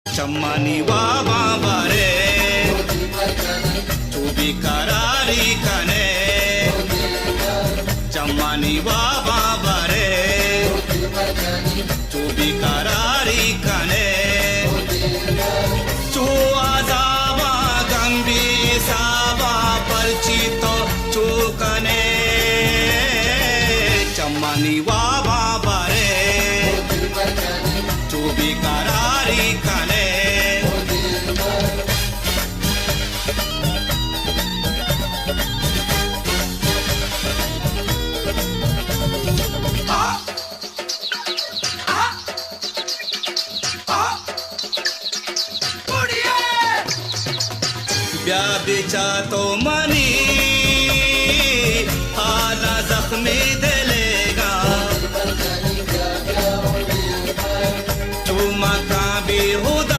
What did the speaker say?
چمانی واباں بارے، چو بیقراری کنے۔ چمانی واباں بارے، چو بیقراری کنے۔ چو عذاباں گم بی حساباں، پرچی تو چو کنے۔ چمانی واباں بارے، چو بیقراری کنے۔ بیا بچا تو منی